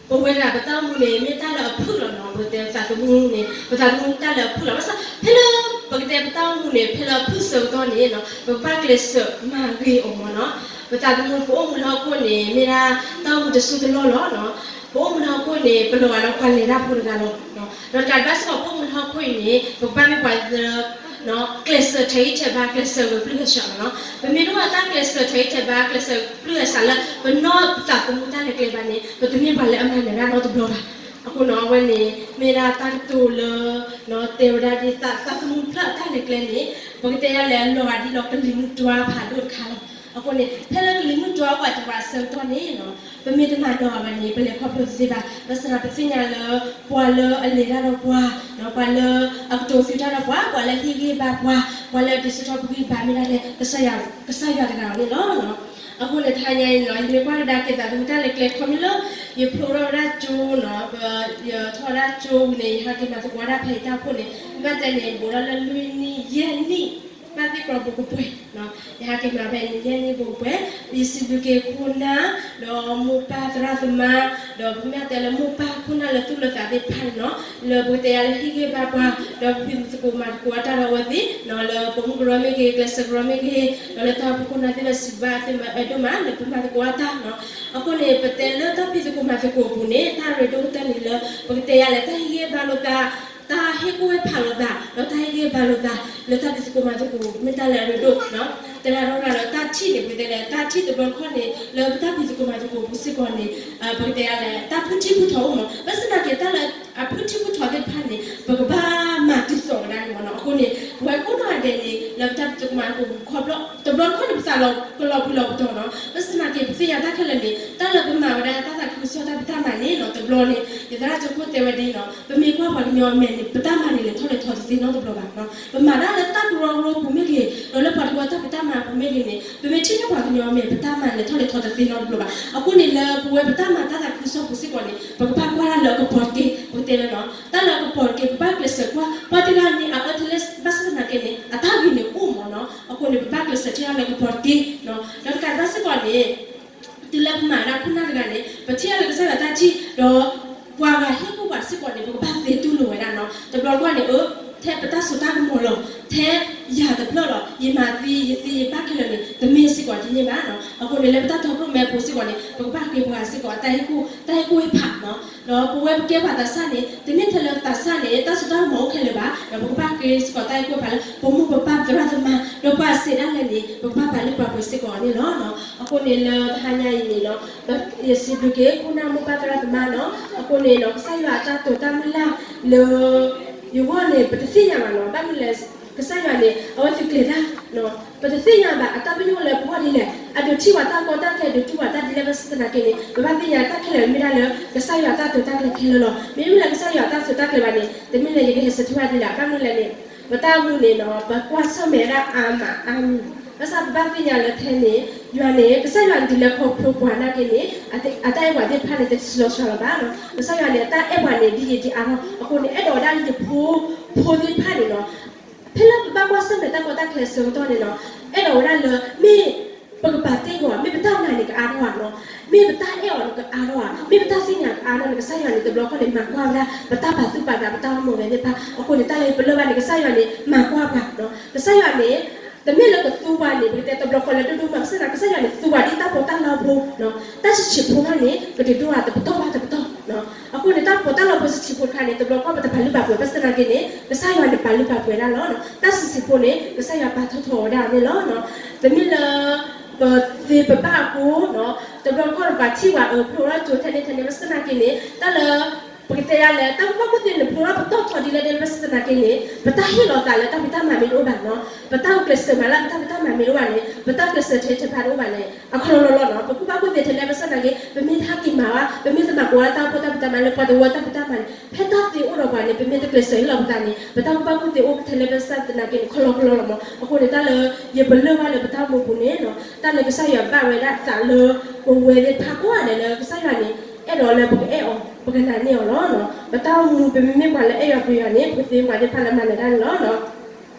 ပဝဲဒၣ်ပတၢ်အိၣ်မူန့ၣ် မ့ၢ်တၢ်လၢအဖုၣ်လီၤနီၤ. ပကတဲပသးသမူန့ၣ် ပသးသမူတၢ်လၢအဖုၣ်လီၤ. ဘၣ်ဆၣ် ဖဲလၢပကတဲပတၢ်အိၣ်မူန့ၣ် ဖဲလၢအဖုၣ်ဆၢကတီၢ်န့ၣ်နီၤ ပကဘၣ်ကျဲးစၢးမၤဂ့ၤအီၤမ့ၢ်နီၤ. ပသးသမူပအိၣ်မူလၢဟီၣ်ခိၣ်န့ၣ် မ့ၢ်ဒၣ်တၢ်အိၣ်မူတစိၢ်တလီၢ်လီၤနီၤ. ပအိၣ်မူလၢဟီၣ်ခိၣ်န့ၣ် ပလီၤဂာ်လၢပှၤလဲၤတၢ်ဖိတဂၤလီၤ. ဒီးတကးဒံးဘၣ်စ့ၢ်ကီး ပအိၣ်မူလၢဟီၣ်ခိၣ်အံၤန့ၣ် ပကဘၣ်မ့ၢ်ပှၤလၢ ကျဲးစၢးထဲးဂံၢ်ထဲးဘါ ကျဲးစၢးဂဲၤပျုၢ်ဂဲၤဆှးလီၤ. ပမ့ၢ်တအိၣ်ဒီးတၢ်ကျဲးစၢးထဲးဂံၢ်ထဲးဘါ ကျဲးစၢးပျုၢ်ဂဲၤဆှးလၢ ပနီၢ်ပသးသမူတၢ်လဲၤကျဲဘၣ်န့ၣ် ပတမ့ၢ်ပှၤလၢအမၤနၢၤတၢ်နီတဘျီဘၣ်. အဃိန့ၣ် အဝဲန့ၣ် မ့ၢ်ဒၣ်တၢ်ကတိၤလၢ တဲဝဲဒၣ်ဒ်သးသမူတဖျၢၣ်အတၢ်လဲၤကျဲန့ၣ် ပကတဲယၤလဲၣ် လီၤဂာ်ဒ်လီၤကလံၤမုၢ်တွၤဖးဒိၣ်တခါလီၤ. အဃိန့ၣ် ဖဲလၢကလံၤမုၢ်တွၤအိၣ်ဝဲတဝးအဆၢကတီၢ်န့ၣ် ပမ့ၢ်တမၤနၢၤအီၤဘၣ်န့ၣ် ပလဲၤခီဖျိတသ့ဘၣ်. ဘၣ်ဆၣ်သနာ်က့ ပသ့ၣ်ညါလၢ ပှၤလၢအလဲၤတၢ်ဒီးပှၤ, ပှၤလၢအကတိၤသုတၢ်ဒီးပှၤ, ပှၤလၢအဟ့ၣ်ဂံၢ်ဘါပှၤ, ပှၤလၢအဒုးဆူၣ်ထီၣ်ပဂံၢ်ဘါ မ့ၢ်ဒၣ်လဲၣ် ကစၢ်ယွၤတဂၤန့ၣ်လီၤ. အဃိန့ၣ် တဟါညါအံၤန့ၣ် ယမ့ၢ်ကွၢ်ကဒါက့ၤသးသမူတၢ်လဲၤကျဲ ခီဖျိလၢ ယဖျိထီၣ်ဝဲဒၣ်ကၠိနီၤ, ယထီၣ်ဝဲဒၣ်ကၠိဝံၤန့ၣ် ယဟဲက့ၤမၤသကိးဝဲဒၣ်ဖဲအံၤတၢ်အိၣ်ဖှိၣ်န့ၣ် မ့ၢ်ဘၣ်တဲန့ၣ် ဘူးထီၣ်လၢလွံၢ်နံၣ်ယဲၢ်နံၣ် ဘၣ်သ့ၣ်ကီးဘူးကပှဲၤ, ယဟဲက့ၤမၤဖဲအံၤန့ၣ် ယဲၢ်နံၣ်ဘူးကပှဲၤ, ယစံးဘျုးက့ၤခိၣ်နၢ် ဒီးမိၢ်ပၢ်သရၣ်သမါ ဒီးပမ့ၢ်တဲလၢမိၢ်ပၢ်ခိၣ်နၢ်လၢသူၣ်လၢသးသ့ၣ်တဖၣ်န့ၣ်နီၤ, လၢပကတဲယၤလၢဟ့ၣ်ဂံၢ်ဘါပှၤ ဒီးပဖံးသကိးမၤသကိးအတၢ်ဒီးအဝဲသ့ၣ်နီၤ, လၢပိာ်မုၣ်ကရၢမ့ၢ်ဂ့ၤ ကျဲးစၢးကရၢမ့ၢ်ဂ့ၤ ဒီးလၢတၢ်အိၣ်ဖှိၣ်ခိၣ်နၢ်သ့ၣ်တဖၣ်စံးဘျုးဘၣ်အဝဲသ့ၣ်မၤအဲၣ်ဒိၣ်မး လၢပမၤသကိးအတၢ်နီၤ. အဃိန့ၣ် ပတဲလၢတၢ်ဖံးသကိးမၤသကိးအပူၤန့ၣ် တၢ်ရ့ဒိၣ်ကတၢၢ်န့ၣ်လၢ ပကတဲယၤလဲၣ် တၢ်ဟ့ၣ်ဂံၢ်ဟ့ၣ်ဘါလိာ်သး တၢ်ဟ့ၣ်ကူၣ်ဟ့ၣ်ဖးလိာ်သး ဒီးတၢ်ဟ့ၣ်ဂံၢ်ဟ့ၣ်ဘါလိာ်သး လၢတၢ်ဖံးသကိးမၤသကိး မ့ၢ်တၢ်လၢအရ့ဒိၣ်နီၤ. တဲဒၣ်ဒိၣ်ဒၣ်လၢတၢ်ထံၣ်န့ၣ် ပကတဲလဲၣ် တၢ်ထံၣ်တဘျီတခီၣ်န့ၣ် လၢပတၢ်ဖံးသကိးမၤသကိးပူၤစ့ၢ်ကီးန့ၣ် ပကတဲယၤလဲၣ် တၢ်ဖုၣ်ထံဖုၣ်ထီအိၣ်မး, ဘၣ်ဆၣ်သနာ်က့ တၢ်လၢအဖုၣ်ထံဖုၣ်ထီသ့ၣ်တဖၣ်န့ၣ် ပကဘၣ်မၤတုၤသိးဝဲဒၣ်န့ၣ်မးနီၤ. အဃိန့ၣ် ပဝဲကိးနီၢ်ဂၤဒဲးန့ၣ် လၢပတၢ်ဖံးသကိးမၤသကိးပူၤ တဘျီတခီၣ်န့ၣ် ပသးလီၤကလီၤဘှံးလီၤပတီၢ်နီၤ. ဘၣ်ဆၣ်သနာ်က့ ပသ့ၣ်ညါတၢ်ခဲလၢာ်န့ၣ် တၢ်လၢပမၤဝဲဒၣ်တၢ်သးခုကစီၣ်တၢ်ဖံးတၢ်မၤန့ၣ်နီၤ တဘျီန့ၣ် ယသရၣ်ကၠိခိၣ်တဲဝဲဒ်နီၤ ပမ့ၢ်ကွၢ်ပှၤကညီအမဲာ်န့ၣ် ပတၢ်မၤန့ၣ်လဲၤထီၣ်လဲၤထီတသ့နီတဘျီဘၣ်နီၤ. ပမၤတၢ်လၢတၢ်ကရၢကရိပူၤမ့ၢ်ဂ့ၤ ဒီးလၢပှၤတဝၢတၢ်ဖံးတၢ်မၤပူၤမ့ၢ်ဂ့ၤန့ၣ် ပမ့ၢ်ထံၣ်ထီၣ်ပှၤကညီအမဲာ် ပတၢ်မၤလဲၤထီၣ်လဲၤထီတသ့နီတဘျီဘၣ်. အဃိန့ၣ် လၢပဝဲပတၢ်မၤတၢ်သးခုကစီၣ်ပူၤစ့ၢ်ကီးန့ၣ် ပကဘၣ်ကွၢ်တၢ်လၢအကပီၤတက့ၢ် ပကတဲလၢနီၤ တၢ်လၢအကပီၤတက့ၢ် ပဘၣ်ကျဲးစၢးကွၢ် ပှၤတဂၤန့ၣ် အအၢထဲလဲၣ် ဘၣ်ဆၣ်သနာ်က့န့ၣ် အတၢ်ဂ့ၤန့ၣ်အိၣ်မးနီၤ. အဃိန့ၣ် ပဘၣ်ကျဲးစၢးထံၣ်တၢ်လၢကပီၤတက့ၢ်နီၤ. ဒီးတကးဒံးဘၣ်စ့ၢ်ကီးန့ၣ် တုၤလၢပမၤဒၣ်ခိၣ်နၢ်တဂၤန့ၣ် ပထံၣ်အီၤလၢကစၢ်ယွၤတၢ်ထံၣ် ဒီးပှၤဂၤဟ့ၣ်ကူၣ်ပှၤစ့ၢ်ကီးန့ၣ် ပကဘၣ်သ့တူၢ်လိာ်ဝဲဒၣ်နီၤ. တဘျီတခီၣ်န့ၣ် အၢ ထဲပတၢ်စိတၢ်ကမီၤလီၤ, ထဲယၤတဖျၢၣ်လီၤ, ယမၤသ့ယသ့ယဘၣ်ခဲလၢာ်န့ၣ် တမ့ၢ်စ့ၢ်ကီးဒ်န့ၣ်ဘၣ်နီၤ. အဃိန့ၣ် လၢပတၢ်တီခိၣ်ရိၣ်မဲအပူၤစ့ၢ်ကီးန့ၣ် ပကဘၣ်ဃ့ပှၤစ့ၢ်ကီး တၢ်ဟ့ၣ်ကူၣ် တၢ်ဟ့ၣ်ကူၣ်ဟ့ၣ်ဖးနီၤ. ဒီးပဝဲပကဲပှၤသးစၢ်န့ၣ် တမ့ၢ်ထဲလၢသးစၢ်န့ၣ် တၢ်စိတၢ်ကမီၤအိၣ်ခဲလၢာ်ဘၣ်, ဒီးပကဘၣ်ဃ့စ့ၢ်ကီးတၢ်ဟ့ၣ်ကူၣ်ဟ့ၣ်ဖးလၢ ပမိၢ်ပပၢ်သရၣ်သမါ ဒီးပှၤစံးဒၣ်လဲာ်န့ၣ် ပကဘၣ်ပာ်လုၢ်ပာ်ပှ့ၤစ့ၢ်ကီးန့ၣ်လီၤ. အဃိန့ၣ်လၢတဟါညါအံၤန့ၣ်နီၤ ယစံးဘျုးက့ၤခိၣ်နၢ်မိၢ်ပၢ်သရၣ်သမါနီၤ. အဃိန့ၣ်နီၤ ကစၢ်ယွၤအတၢ်တိာ်တၢ်မုၢ်လၢ်လၢ ယဂီၢ်န့ၣ် ပတသ့ၣ်ညါဘၣ်နီၤ. ဘၣ်မနုၤလဲၣ် ကစၢ်ယွၤန့ၣ် အဝဲသ့ၣ်ကျဲၤတၢ် ပတသ့ၣ်ညါဘၣ် အတၢ်ပညိၣ်လၢပဂီၢ်ဒ်လဲၣ်, အဒုးထံၣ်ပှၤတၢ်ကီတၢ်ခဲ ဒုးတူၢ်ပှၤတၢ်ဒ်လဲၣ် ဘၣ်ဆၣ်သနာ်က့န့ၣ် ပဘၣ်သ့ၣ်ညါတၢ်ခဲလၢာ်မ့ၢ်ဒၣ်လၢ ကစၢ်ယွၤတၢ်တိာ်တၢ်ကျဲၤခဲလၢာ်လီၤ. မ့မ့ၢ်လၢကစၢ်ယွၤတၢ်တိာ်တၢ်ကျဲၤဘၣ်န့ၣ် တမ့ၢ်လၢယကဟဲဆၢထၢၣ်ဘၣ်ဒ်လဲၣ်. ဘၣ်မနုၤလဲၣ်န့ၣ် ပတၢ်အိၣ်မူန့ၣ်နီၤ ပကွၢ်ဆၢၣ်မဲာ်ဝဲဒၣ်အါမးအါမံၤ, ဘၣ်ဆၣ်ပဘၣ်သ့ၣ်ညါလၢထဲန့ၣ် ယွၤန့ၣ် ကစၢ်ယွၤဒုးလဲၤခီဖျိပှၤနာ်က့န့ၣ် အတၢ်အဲၣ်ပှၤသ့ၣ်တဖၣ်န့ၣ် တဆံးလီၤစှၤလီၤဘၣ်နီၤ. ကစၢ်ယွၤန့ၣ် အတၢ်အဲၣ်ပှၤန့ၣ် ဒ်ယံာ်ဒ်အါထီၣ် အဃိန့ၣ် အဲၣ်ဒိးဝဲဒၣ်ယဖိဖိသ့ၣ်တဖၣ်န့ၣ်နီၤ ဖဲလၢပဘၣ်ကွၢ်ဆၢၣ်မဲာ်တၢ်ကီတၢ်ခဲအဆၢကတီၢ်န့ၣ်နီၤ အဲၣ်ဒိးဝဲဒၣ်လၢ မ့ၢ်ပကပာ်တ့ၢ်ဂီၤ မ့ၢ်ပတၢ်နာ်န့ၣ်ကအါထီၣ်ဧါနီၤ, မ့ၢ်ပတၢ်အဲၣ်အီၤန့ၣ်ကအါထီၣ်ဧါ, မ့ၢ်ပတၢ်သ့ၣ်ညါကအါထီၣ်န့ၣ် ကစၢ်ယွၤန့ၣ် တဘျီခီၣ်န့ၣ် မၤကွၢ်ဝဲဒၣ် ပတၢ်ပာ်သူၣ်ပာ်သး ပတၢ်အိၣ်မူဝဲသ့ၣ်တဖၣ်. အဃိန့ၣ် တၢ်လၢပလၢၢ်ဘၣ်န့ၣ် ကစၢ်ယွၤန့ၣ် မၤကွၢ်ပှၤနီၤ. ကစၢ်ယွၤန့ၣ် တမ့ၢ်လၢကသူပှၤန့ၣ် ပကတဲတဘျီဃီလၢဒိၣ်ဒိၣ်မး ဘၣ်ဆၣ်သနာ်က့ ကစၢ်ယွၤန့ၣ် သူပှၤဒ်တၢ်ပီးတၢ်လီဖိနီၤ, တၢ်ဆံးဆံးဖိတဖၣ်န့ၣ် ကတၢၢ်တအိၣ်ဘၣ်တပတီၢ်ဘၣ်တပတီၢ်နီၤ. အဃိန့ၣ် တၢ်ပီးတၢ်လီဖိဆံးဆံးဖိတခါန့ၣ် တဘျီဃီပတပာ်လုၢ်ပာ်ပှ့ၤ ဘၣ်ဆၣ်သနာ်က့န့ၣ် ကစၢ်ယွၤန့ၣ် ပာ်လုၢ်ပာ်ပှ့ၤဒၣ်လီၤ. တၢ်ဆံးဆံးဖိန့ၣ် ကစၢ်ယွၤပာ်ထီၣ်ထီဝဲဒၣ်န့ၣ်လီၤ. တမ့ၢ်လၢ ပသ့ပဘၣ်အဃိနီၤ, တဘျီဃီပှၤထံၣ်ဝဲအၢ ဖျိထီၣ်ကၠိထဲန့ၣ်ထဲန့ၣ် ဘၣ်ဆၣ်သနာ်က့န့ၣ် တၢ်လၢ ပကတဲဒ်လဲၣ် တၢ်ကူၣ်ဘၣ်ကူၣ်သ့န့ၣ် ဖျိထီၣ်ပတီၢ်ထီဒ်လဲၣ်ဒ်လဲၣ် ဘၣ်ဆၣ်သနာ်က့န့ၣ် ပတၢ်ဟ့ၣ်လီၤသးလၢတၢ်ဖံးတၢ်မၤမ့ၢ်တအိၣ်ဘၣ်နီၤ, ပတၢ်အိၣ်ကျဲးစၢးမၤလၢပတၢ်ဖံးတၢ်မၤမ့ၢ်တအိၣ်ဘၣ်န့ၣ် ပတၢ်ကျဲးစၢးထဲထဲဖးတအိၣ်ဘၣ်န့ၣ် အခီလီၤလီၤနီၤ. ပကူၣ်ဘၣ်ကူၣ်သ့ထဲလဲၣ် ဘၣ်ဆၣ်သနာ်က့ ပမ့ၢ်တဟဲက့ၤမၤဘၣ် ပမ့ၢ်တမၤကိးဝဲတၢ်အိၣ်ဖှိၣ်တၢ်ဖံးတၢ်မၤလၢပှၤတဝၢတၢ်ဖံးတၢ်မၤန့ၣ် ဖဲတၢ်သ့အိၣ်ဒီးပှၤန့ၣ် ပမ့ၢ်တကျဲးစၢးဟ့ၣ်လီၤပသးန့ၣ် ပတၢ်ကူၣ်ဘၣ်ကူၣ်သ့အိၣ်ထဲလဲၣ် ဘၣ်ဆၣ်သနာ်က့န့ၣ် ခီလီၤခီလီၤလီၤမး. အဃိန့ၣ် တၢ်လၢယပလၢၢ်ဘၣ်လၢပတၢ်အိၣ်မူပူၤန့ၣ်နီၤ တၢ်လၢကစၢ်ယွၤဘၣ်ဝဲဒၣ်သးလၢ ပဝဲသ့ၣ်တဖၣ်ကိးဂၤဒဲးလၢကစၢ်ယွၤန့ၣ် အဲၣ်ဒိးလၢပကအဲၣ်အီၤ ပကနာ်န့ၢ်အီၤလီၤ. ပတၢ်အိၣ်မူပမ့မ့ၢ်ပှၤလၢအဲၣ်ယွၤပျံၤယွၤန့ၣ် ပကသ့ပှၤသ့ၣ်တဖၣ်လၢမၤနၢၤတၢ်န့ၣ်လီၤ.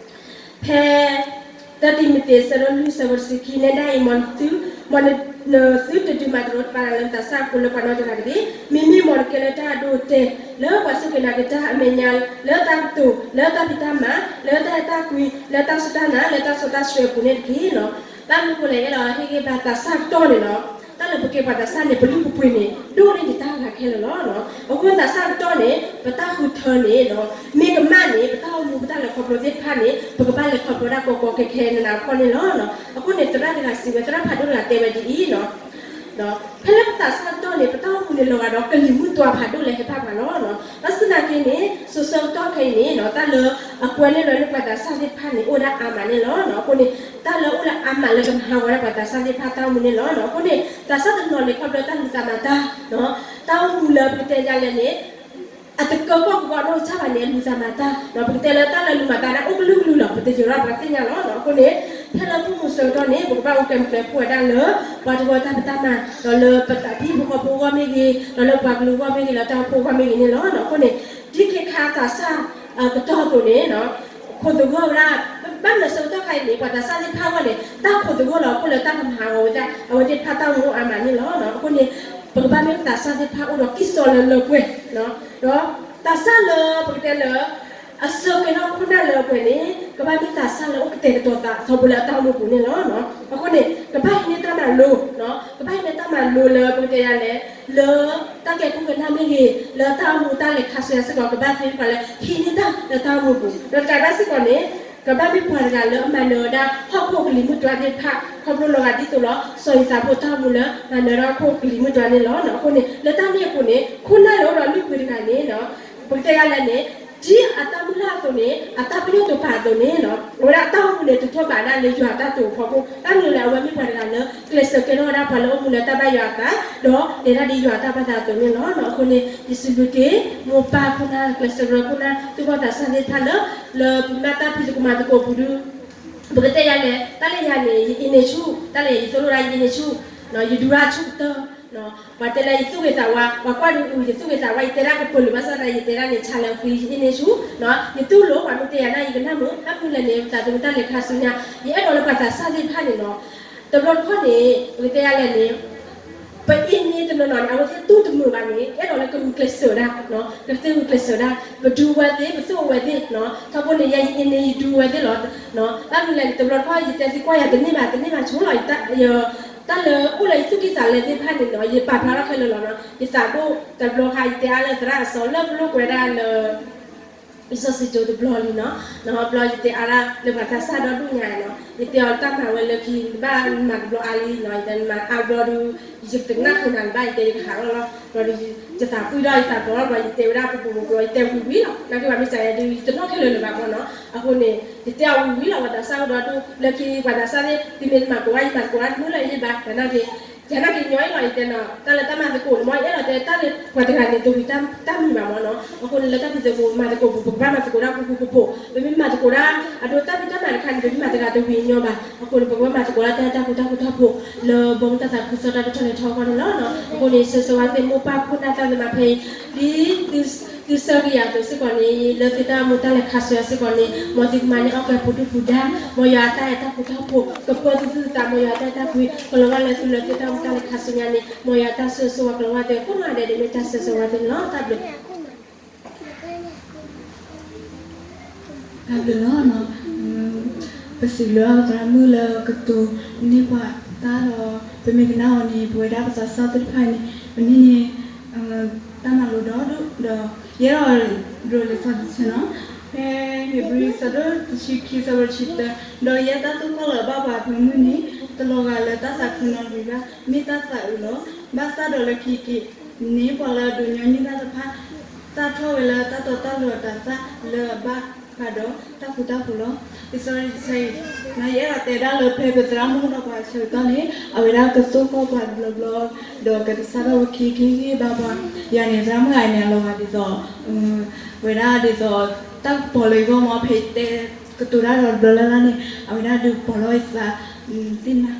ဖဲ တၢတံၤမသ့း အဆၢဒိၣ်လွံၢ် အဆၢဖိတဆံခံ နဲဒၣ်အံၤ မ်နသုတဒုးမၤတရီတပါလၢသးစၢ်ဖိလၢပှၤနီတဂၤတဂ့ၤ. မ့မ့ၢ်မ်နကဲလၢတၢ်အဒိအတဲာ် လၢပှၤစူၢ်က့ၤနာ်က့ၤတၢ်အမဲာ်ညါ လၢတၢ်ကတိၤ လၢတၢ်ဖံးတၢ်မၤ လၢတၢ်အဲၣ်တၢ်ကွံ လၢတၢ်စူၢ်တၢ်နာ် လၢတၢ်စီတၢ်ဆှံအပူၤန့ၣ်တက့ၢ်နီၤ. ဘၣ်မနုၤဃိလဲၣ် အဲၣ်ဒိးဟ့ၣ်ဂံၢ်ဘါသးစၢ်ကတီၢ်န့ၣ်လီၤ. တၢ်လၢပကဲပှၤသးစၢ်န့ၣ် ပလုၢ်ပပှ့ၤန့ၣ် ဒိၣ်န့ၢ်ဒံးတၢ်ဂၤခဲလၢာ်လီၤ. အဃိသးစၢ်ကတီၢ်န့ၣ် ပတၢ်ဃုထၢန့ၣ် မ့ၢ်ကမၣ်န့ၣ် ပတၢ်အိၣ်မူပတၢ်လဲၤခီဖျိသ့ၣ်တဖၣ်န့ၣ် ပကဘၣ်လဲၤခီဖျိဒၣ်ကီကီခဲခဲနးနးဖှီၣ်န့ၣ်လီၤ. အဃိန့ၣ် သရၣ်တဂၤစံးဝဲ သရၣ်ဖးဒိၣ်တဂၤတဲဝဲဒ်အံၤ ဖဲလၢပသးစၢ်ကတီၢ်န့ၣ် ပတၢ်အိၣ်မူန့ၣ်လီၤဂာ်ဒီးကလံၤမုၢ်တွၤဖးဒိၣ်လၢဟဲဖးပှၤလီၤ. ဘၣ်ဆၣ်သနာ်က့န့ၣ် စိၤဆၢကတီၢ်ခဲအံၤန့ၣ် တၢ်လၢအကွဲန့ၢ်လွဲန့ၢ်ပှၤသးစၢ်သ့ၣ်တဖၣ်န့ၣ် အိၣ်ဝဲဒၣ်အါမးန့ၣ်လီၤ. အဃိန့ၣ် တၢ်လၢအိၣ်လၢအါမးလၢကမၤဟးဂီၤဝဲဒၣ်ပှၤသးစၢ်သ့ၣ်တဖၣ်တၢ်အိၣ်မူန့ၣ်လီၤ. အဃိန့ၣ် သးစၢ်တနီၤန့ၣ် ခီဖျိတၢ်လူၤသးမၤတၢ် တၢ်အိၣ်မူလၢပကတဲယါလဲၣ်န့ၣ် အတကၢကီၢ်ကဝီၤနီၢ်ကစၢ်ဘၣ်န့ၣ် အလူၤသးမၤတၢ် ပကတဲလၢတၢ်လၢလူၤမၤတၢ်န့ၣ် အိၣ်ကလုာ်ကလုာ်လီၤ. ပတယုၤထီၣ်ပှၤသ့ၣ်ညါလီၤ. အဃိန့ၣ် ဖဲလၢပမိၢ်ဆၢကတီၢ်န့ၣ် ပကဘၣ်အိၣ်ကဲမုၢ်ကျဲခိၣ်ဝဲဒၣ်လၢ ပှၤတဝၢတၢ်ဖံးတၢ်မၤ ဒီးလၢပတၢ်ဖံဖိဃီဖိအဂီၢ်မ့ၢ်ဂ့ၤ ဒီးလၢပှၤကလုာ်အဂီၢ်မ့ၢ်ဂ့ၤ လၢတၢ်အိၣ်ဖှိၣ်အဂီၢ်မ့ၢ်ဂ့ၤန့ၣ်လီၤ. အဃိန့ၣ် ဒ်ခဲခါသးစၢ်ကတီၢ်အသိးန့ၣ် ခိးသဂၢၢ်ဝဲဒၣ် ဘၣ်မနုၤဆၢကတီၢ်ခါအံၤန့ၣ် ပှၤသးစၢ်သ့ၣ်တဖၣ်အဂီၢ်န့ၣ် တၢ်ခိးသဂၢၢ်လီၤ အဃိလၢတၢ်ကမၤဟးဂီၤဝဲဒၣ် အဝဲသ့ၣ်တဖၣ်တၢ်အိၣ်မူအါမးန့ၣ်လီၤ. အဃိန့ၣ် ပကဘၣ်မ့ၢ်ပသးစၢ်သ့ၣ်တဖၣ်အိၣ်ဒီးကံၢ်စီလၢလၢပှဲၤ ဒီးသးစၢ်လၢပကတဲလၢ အဆၢကဲထီၣ်ခိၣ်နၢ်လၢအပှဲၤန့ၣ် ကဘၣ်မ့ၢ်သးစၢ်လၢအိၣ်ကတဲာ်ကတီၤသးထီဘိလၢအတၢ်အိၣ်မူပူၤန့ၣ်လီၤ. အဃိန့ၣ် ကဘၣ်ဟံးန့ၢ်တၢ်မၤလိ ကဘၣ်ဟံးန့ၢ်တၢ်မၤလိလၢပကတဲယါလဲၣ် လၢတၢ်ကဲခိၣ်ကနၢ်မ့ၢ်ဂ့ၤ လၢတၢ်အိၣ်မူတၢ်လဲၤခါဆူညါစ့ၢ်ကီး ကဘၣ်သ့ၣ်တဖၣ်လၢဟံးန့ၢ်တၢ်လၢတၢ်အိၣ်မူပူၤ ဒီးတကးဘၣ်စ့ၢ်ကီးန့ၣ် ကဘၣ်မ့ၢ်ပှၤတဂၤလၢအမၤနၢၤဝဲဒၣ်ဟီၣ်ခိၣ်ကလံၤမုၢ်တွၤသ့ၣ်တဖၣ် ခီဖျိလီၤဂာ်ဒ်သိးလီၤစီၤယိၤသးဖိတၢ်အိၣ်မူလၢမၤနၢၤဒၣ်ဟီၣ်ခိၣ်ကလံၤမုၢ်တွၤန့ၣ်လီၤ. အဃိန့ၣ် လၢတၢ်န့ၣ်အဃိန့ၣ် ခိၣ်နၢ်လၢအိၣ်ဒီးလုၢ်ပှ့ၤတဂၤန့ၣ် ပကတဲယါလဲၣ်န့ၣ် ဒ်အတၢ်မုၢ်လၢ်အသိးန့ၣ် အတၢ်ပညိၣ်တိာ်ပာ်အသိးန့ၣ် အဝဲဒၣ်အတၢ်အိၣ်မူန့ၣ် တုၤထီၣ်ဘးဒၣ်လၢယွၤအတၢ်တိာ်အဖီခိၣ် တၢ်မနုၤလဲၣ် အဝဲမ့ၢ်ပှၤတဂၤလၢ ကျဲးစၢးကဲထီၣ်ဝဲဒၣ်ပှၤလၢအိၣ်မူလၢတၢ်ဘၣ်ယွၤအသး ဒီးလဲၤတၢ်ဒ်ယွၤအတၢ်ဘၣ်သးအသိးန့ၣ်လီၤ. အဃိန့ၣ် ယစံးဘျုးက့ၤ မိၢ်ပၢ်ခိၣ်နၢ် ကျဲးစၢးကရၢခိၣ်နၢ် သူၣ်ဘီၣ်သးစၢ်သ့ၣ်တဖၣ်လၢ လၢပမၤတၢ်ဖံးသကိးမၤသကိးပူၤဒု ပကတဲယၤလဲၣ် တၢ်လၢယၤန့ၣ် ယအ့န့ၢ်ဆူၣ် တၢ်လၢယၤယသိၣ်လိဒၣ်ယအ့န့ၢ်ဆူၣ် ယဒူရၣ်ဆူၣ်ကတၢၢ် ပှၤတဲလၢယသူၣ်ဂ့ၤသးဝါ ပှၤကွၢ်ဒုးအူ ယသူၣ်ဂ့ၤသးဝါ ယတဲဒၣ်ကပၢၤလၢၤဘၣ်ဆၣ်သနာ်က့ ယတဲဒၣ်န့ၣ် ဆါလၢအဃံ ယအ့န့ၢ်ဆူၣ် ယတူၢ်လိာ် ပှၤမ့ၢ်တဲယၤန့ၣ် ယကနၣ်မုာ် ဘၣ်မနုၤလဲၣ်န့ၣ် ပသးသမူတၢ်လဲၤခါဆူညါ ယအဲၣ်ဒိးလၢပှၤသးစၢ်သ့ၣ်တဖၣ်န့ၣ်လီၤ တဘျီတခီၣ်န့ၣ် ပကတဲယၤလဲၣ်န့ၣ် ပအ့န့ၢ်တနီၤနီၤန့ၣ် အဝဲသ့ၣ်တူၢ်တမုာ်ဘၣ်န့ၣ် အဲၣ်ဒိးလၢကဂုာ်ကျဲးစၢးဒၣ် ကသ့ဂုာ်ကျဲးစၢးဒၣ် ပဒူဝဲသ့ၣ် ပသိၣ်အဝဲသ့ၣ် ထီဘိန့ၣ် ယၤယအ့န့ၢ်ယဒူဝဲသ့ၣ်လီၤ ဘၣ်မနုၤလဲၣ်န့ၣ် တဘျီတခီၣ် ယတဲသံကွၢ်ယၤတန့ၢ်ဘၣ် တန့ၢ်ဘၣ်ဆိလီၤ တၢ်လၢအိၣ်လၢယသူၣ်ကံၢ်သးလဲသ့ၣ်တဖၣ်န့ၣ်နီၤ ယပာ်ဖျါထီၣ်ခဲလၢာ်လီၤနီၤ ယသးဒိၣ်တဘျီခါ ယတဲအါလၢသရၣ်အစီၤလၢပလိာ်ကွဲဒၣ်လၢ လံာ်စီဆှံကၠိတဘျီလံနီၤ ဘျီယတဲအါဒၣ်လၢပှၤသးစၢ်ဒီဒူၣ်ညါနီၤ ယတဲအီၤတၢ်မၤဝဲလၢခံ နဘၣ်မၤတဘျီအါလံနီၤ ယတဲနမၤအါဘျီဒုး ယတနၢ်ဟူနၤနဘၣ် ယတဲယကဟးထီၣ်လီၤ ဘျီဒုး ယသးပှံၢ်ဒီးယသးပျီၤလီၤ ဘျီယတဲဝဲဒၣ်ပပူၤပပျီ ယတဲဝံၤဝံၤလီၤ နာ်က့ပှၤမ့ၢ်စံးယဲဒုး ယတနီၣ်ခဲလၢာ်လၢၤဘၣ်မ့ၢ်နီၤ အဃိန့ၣ် ယတဲအီၤဝံၤဝံၤလီၤ ပှၤသးစၢ်အိၣ်ဒီဒူၣ် လၢခံပှၤသးစၢ်သ့ၣ် သုမ့ၢ်တမၤကိးဂၤ ယမၤသကိးတၢ်တမုာ်လၢၤယဘၣ် ယနာ်က့ညီအံၤလီၤ ယတဲနီၤ တၢ်လၢတၢ်မၤသကိးန့ၣ် မ်ယအဲၣ်ဒိးတဲတၢ်လၢပှၤတဂၤန့ၣ် တဝံၤတၢ်မံၤဘၣ်မ့ၢ်နီၤ အဃိန့ၣ် လၢတၢ်ဖံးသကိးမၤသကိးပူၤ ပကဘၣ်မၤသကိးတၢ်ဖုၣ်ဖုၣ်ဖိးဖိး ပမ့ၢ်မၤသကိးတၢ် အဒိတၢ်ဖံးတၢ်မၤတခါန့ၣ် ပမ့ၢ်မၤတဂၤတဝံၤညီဘၣ် အဃိန့ၣ် ပကဘၣ်မၤသကိးတၢ်တၢ်တၢ်ဃူတၢ်ဖိးဖိး လၢဘီမုၢ်တၢ်သးခုကစီၣ်တၢ်တထီၣ်လဲၤထီၣ်အဂီၢ်န့ၣ်လီၤ. အဃိန့ၣ် ဆၢဂ့ၤဆၢဝါသ့ၣ် မိၢ်ပၢ်ခိၣ်နၢ်သၣ်သမါဖဲအံၤ ဒ် သုဆၢဂ့ၤယၤအသိးစ့ၢ်ကီးန့ၣ် လၢသုတၢ်အိၣ်မူတၢ်လဲၤခါဆူညါစ့ၢ်ကီးန့ၣ် မ်သုကမၤန့ၢ်အီၣ်ကဲပူၤဒုၣ်ပူၤဒါ မ်ယွၤအတၢ်အဲၣ်တၢ်ဃူတၢ်ဖိး ကပၢသုသုသး မ်ယွၤအတၢ်အဲၣ်တၢ်ကွံ ကလီၤဘၣ်လၢသုလၢသုတၢ်အိၣ်မူတၢ်လဲၤခါဆူညါန့ၣ် မ်ယွၤအတၢ်ဆိၣ်ဂ့ၤဆိၣ်ဝါကလီၤဘၣ်သုကိးနီၢ်ဂၤဒဲးန့ၣ် မ့ၢ်တၢ်ဆၢဂ့ၤဆၢဝါသ့ၣ်န့ၣ်လီၤ. တၢ်ဘျုး တၢ်ဘျုးလီၤ. ပစံးဘျုးဘၣ်ပသရၣ်မုၣ်လၢကတိၤန့ၢ်ပှၤတၢ်ဒီး ပမ့ၢ်ကနၣ်အီၤန့ၣ် ပဝဲဒၣ်ပသးစၢ်သ့ၣ်တဖၣ်န့ၣ် ပန့ၢ်န့ၢ် တၢ်မၤလိဒီဒူၣ်ဒီး ယအဲၣ်ဒိးဒိးလံာ်စီဆှံတဆၢနီၤ ဖဲဧ့ၤဘြံၤ ဆၢဒိၣ်တဆံခံ ဆၢဖိတဆံသၢ ဒီးယဲတၢ်သိၣ်တၢ်သီလၢအဘၣ်ပှၤအဖၢမုၢ်န့ၣ် တလီၤဂာ်လၢတၢ်သးခုနီတမံၤဘၣ် မ့ၢ်တၢ်သးအုးလီၤ. ဘၣ်ဆၣ်ဒီးလၢခံက့ၤန့ၣ် ပှၤလၢအဒိးညီနုၢ်တၢ်တဖၣ် သၣ်ထီၣ်ဝဲလၢတၢ်တီတၢ်လိၤအတၤသၣ်လၢအဘၣ်ဃးဒီးတၢ်ဃူတၢ်ဖိးလီၤ. လံာ်စီဆှံတဆၢအံၤ ယအဲၣ်ဒိးတဲဒၣ်လၢဖဲပသရၣ်မုၣ်အိၣ်ဒီးပှၤအဆၢကတီၢ်န့ၣ် အဝဲဒၣ်ကသိၣ်ဃီၣ်ပှၤတဘျီဘျီ ဒီးကတဆါထီၣ်ဝဲခံဂ့ၤဂ့ၤဘၣ်ပှၤ ယၤန့ၣ် သရၣ်မုၣ်ဂၤန့ၣ် အလီၤဂာ်ဒ်သိး ဝဲဒၣ်ဒ်သိး တၢ်ကပီၤလၢယဂီၢ်မ့ၢ် ဖဲယတဲကတိၤတၢ်ဒီးတဘျီလၢ်လၢ်န့ၣ် အဝဲဒၣ်ဒုးပီၤလီၤယသးသ့ၣ်နၤ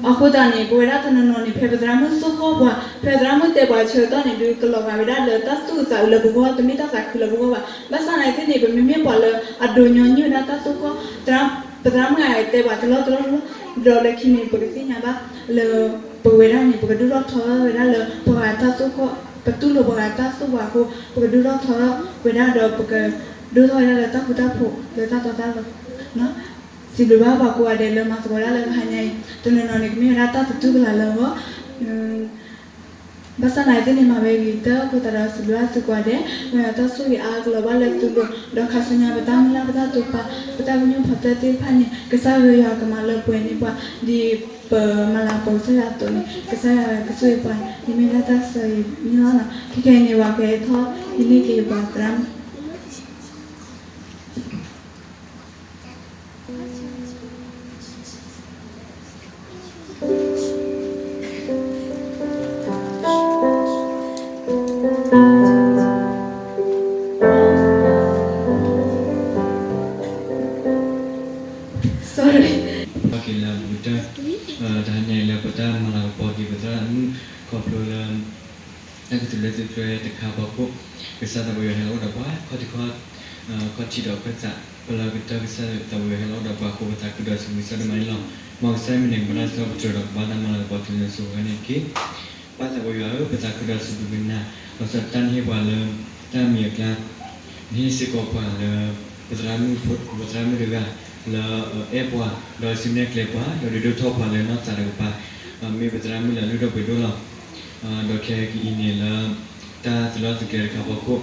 အဃိသတးန့ၣ် ပဝဲဒၣ်တနီၤနီၤန့ၣ် ဖဲပသရၣ်မုၣ်သိၣ်ဃီၣ်ပှၤ ဖဲသရၣ်မုၣ်တဲပှၤအဆၢကတီၢ်န့ၣ် ဒုးကလီၤဂာ်ဝဲဒၣ်လၢတၢ်သူၣ်အုးသးအုးလၢပဂီၢ် တမ့ၢ်တၢ်သးခုလၢပဂီၢ်ဘၣ်. ဘၣ်ဆၣ်သနာ်က့န့ၣ် ပမ့မ့ၢ်ပှၤလၢအဒိးညီနုၢ်ဝဲဒၣ်တၢ်သိၣ်ဃီၣ် ပသရၣ်မုၣ်ဂၤတဲပှၤတလီၢ်တလီၢ်တလီၢ် ဒီးလၢခံန့ၣ် ပကသ့ၣ်ညါဘၣ်လၢ ပဝဲဒၣ်န့ၣ် ပကဒိၣ်ထီၣ်ထီထီၣ်ဝဲဒၣ်လၢပှၤဂၤတၢ်သိၣ်ဃီၣ် ပတူၢ်လိာ်ပှၤဂၤတၢ်သိၣ်ပှၤအဃိ ပကဒိၣ်ထီၣ်ထီထီၣ်ဝဲဒၣ်ဒီး ပကဒိၣ်ထီၣ်ဝဲဒၣ်လၢတၢ်ဃူတၢ်ဖိးလၢတၢ်တီတၢ်လိၤ စံးဘျုးဘၣ်ပှၤကိးဂၤဒဲးလၢမၤသကိးတၢ်လၢပဟါညါအံၤ, တနီၤနီၤန့ၣ် ကမ့ၢ်ဝဲဒၣ်တၢ်သတူၢ်ကလာ်လၢအဂီၢ်, ဘၣ်ဆၣ်သနာ်က့ သ့ၣ်န့ၣ်မၤဝဲအဂ့ၤကတၢၢ်အဃိသတးဒီး စံးဘျုးဘၣ်သုကိးဂၤဒဲး, မ်ယွၤတၢ်ဆိၣ်ဂ့ၤအါကလီၤဘၣ်လၢသုလိၤ, ဒီးခါဆူညါပတၢ်မုၢ်လၢ်ပတၢ်တိာ်ပာ် ပတၢ်ပညိၣ်ဖီတၢၢ်သ့ၣ်တဖၣ်န့ၣ် ကစၢ်ယွၤကမၤလၢပှဲၤန့ၢ်ပှၤ ဒ်ပမၤလၤကပီၤကစၢ်ယွၤအသိးန့ၣ် ကစၢ်ယွၤကဆိၣ်ဂ့ၤပှၤန့ၣ် မ့ၢ်ဒၣ်တၢ်ဆိၣ်ဂ့ၤန့ၣ်လီၤ. ခဲကနံၣ်အံၤန့ၣ် ပှၤကဟဲထီၣ်ဟံးန့ၢ်က့ၤပှၤသရၣ်မုၣ် က့ၤလၢပကတၢၢ် တဟါညါအံၤလၢပတၢ်မၤလၤကပီၤက့ၤပသရၣ်မုၣ် ခီဖျိလၢ တၢ်ကတိၤလၢသုကျဲတခါအဖီခိၣ်, ကစၢ်သးပှၢ်ယွၤဟဲလီၤအိၣ်ဒီးပှၤ ခီၣ်ထံးခီၣ် ခီၣ်ထံးဒီးခီၣ်သး ပလၢကတၢၢ် ကစၢ်သးပှၢ်ယွၤဟဲလီၤအိၣ်ဒီးပှၤအဃိ ပသးခုဒီးစံးဘျုးကစၢ်ဒိၣ်မးန့ၣ်လီၤ. မ်ကစၢ်မ့ၢ်န့ၣ် ကဘၣ်တၢ်စံးထီၣ်ပတြၢၤဒီးကဘၣ်တၢ်မၤလၤကပီၤတုၤလၢစိၤဝဲန့ၣ်တက့ၢ်. ပၢ်သးပှၢ်ယွၤဧၢ, ပသးခုဒီးစံးဘျုးက့ၤနၤ လီၤဆီဒၣ်တၢ်န့ၣ်ဟ့ၣ်ပှၤလၢ တၢ်မံၤအကျါ နဟ့ၣ်စ့ၢ်ကီးပှၤလၢ ပသရၣ်မုၣ် ပသရၣ်မုၣ်တဂၤ လၢအဲၣ်ပှၤ ဒီးစံးနဲၣ်ကျဲပှၤ ဒီးဒုးဒိၣ်ထီၣ်ပှၤလၢနီၢ်သးတကပၤ, မ့ၢ်ပသရၣ်မုၣ်လၢအလုၢ်ဒိၣ်ပှ့ၤဒိၣ်လီၤ. ဒီးခဲကနံၣ်အံၤန့ၣ်လၢ တၢ်သုးလီၢ်သုးကျဲတခါအဖီခိၣ်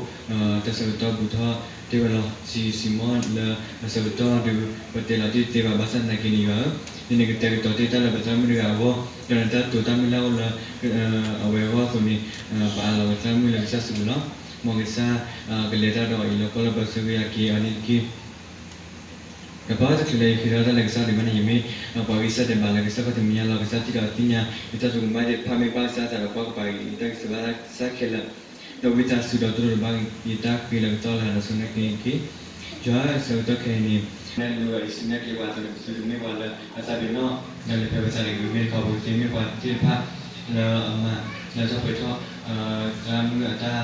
တၢ်ဆၢကတီၢ်ဘူးထီၣ်တ့ၢ်ဝဲလီၤ. စံးစံးမီၢ်လၢအဆၢကတီၢ်ဒုး ပတဲလီၤတ့ၢ်တသ့ဘၣ်. ဘၣ်ဆၣ်သနာ်က့န့ၣ်ယွၤဧၢ, နန့ၣ်ကတဲာ်ကတီၤတ့ၢ်တၢ်လၢပသရၣ်မုၣ်တဂၤအဂီၢ်, ဒီးနတၢ်တိာ်တၢ်မုၢ်လၢ်အိၣ်လၢ အဝဲအဂီၢ်အသိးန့ၣ် ပအးလီၤပသရၣ်မုၣ်လၢကစၢ်စုပူၤလီၤ. မ်ကစၢ်ကလဲၤတၢ်ဒီးအံၤလၢကီၢ်လၢပၢဆှၢက့ၤအီၤန့ၣ်တက့ၢ်. ဒီးပၢ်တချုးလၢယဃ့ဒီးတၢ်လၢကစၢ်ဒံးဘၣ်န့ၣ် ယမ့ၢ်ပှၤဂံၢ်စၢ်ဒဲးဘးလၢကစၢ်ခီၣ်ထံးမဲာ်ညါလီၤ. ကစၢ်ထံၣ်ဒီးသ့ၣ်ညါ ယတၢ်သးကမၣ်သ့ၣ်တဖၣ် မ့ၢ်ဘၣ်ကစၢ်သးဒီးကွၢ်ကပၤက့ၤ ယတၢ်ဂံၢ်စၢ်ဘါစၢ်ခဲလၢာ်, ဒီးဝံသးစူၤဒီးတူၢ်လိာ်ဘၣ်ယတၢ်ဃ့လၢကတီၢ်လၢ်ဒီးဆိၣ်ဂ့ၤက့ၤန့ၣ်တက့ၢ်. ယွၤဧၢ, ဆၢကတီၢ်ခဲအံၤန့ၣ် နလဲၤနုာ်ဒီးယစံးနဲၣ်ကျဲပှၤအသိးန့ၣ် ပသုတမ့ၢ်ပှၤလၢအသးပ့ၤနီၣ်, ဒီးလဲၤဖဲပသးတဂ့ၤ မ့ၢ်တခီပကသ့မ့ၢ်ပှၤသ့ၣ်တဖၣ်လၢအမၤလၢထီၣ်ပှဲၤထီၣ် သရၣ်မုၣ်အတၢ်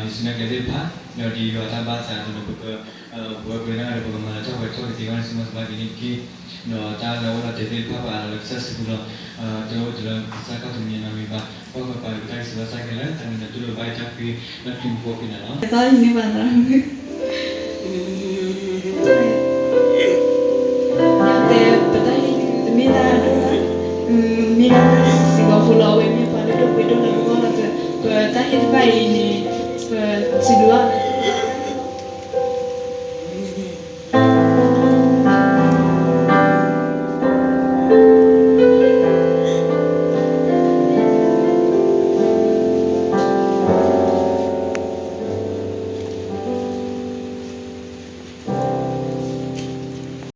ယစံးနဲၣ်ကျဲသ့ၣ်တဖၣ်, ဒီးဒ်ယွၤတၢ်ဘၣ်သးအသိးန့ၣ် ပက ပဝဲပှဲၤဒၣ်ဒီးပကမၤလၢထီၣ်ပှဲၤထီၣ်ကသ့အဂီၢ်န့ၣ် ဆိၣ်ဂ့ၤဘၣ်က့ၤန့ၣ်တက့ၢ်. ဒီးတၢ်လၢအအိၣ်လီၤတဲာ်သ့ၣ်တဖၣ် ပအးလီၤလၢကစၢ်စုပူၤလီၤ. တအိၣ်တလၢကစၢ်ခီၣ်ထံးမဲာ်ညါနီတမံၤဘၣ်. ကွၢ်ကပၤက့ၤပတၢ်ဂံၢ်စၢ်ဘါစၢ်ခဲလၢာ် တၢ်မ့ၢ်နတူၢ်လိာ်ဘၣ်ယတၢ်ဃ့လၢခရံာ်မူခိၣ်ဃ့နၤလီၤ. ကသီၣ်ယံၤန့ၢ်ပှၤသရၣ်မုၣ် ယတဲပတၢ်ဟ့ၣ်တမ့ၢ်တၢ်ဒိၣ်ဘၣ်, မ့ၢ်ဒၣ်တၢ်စံးဘီဖိလီၤ. အဝဲမ့ၢ်ပှၤလုၢ်ဒိၣ်ပှ့ၤဒိၣ်လၢပဂီၢ်လီၤ. ပတၢ်ဟ့ၣ်တဖၣ်အံၤန့ၣ်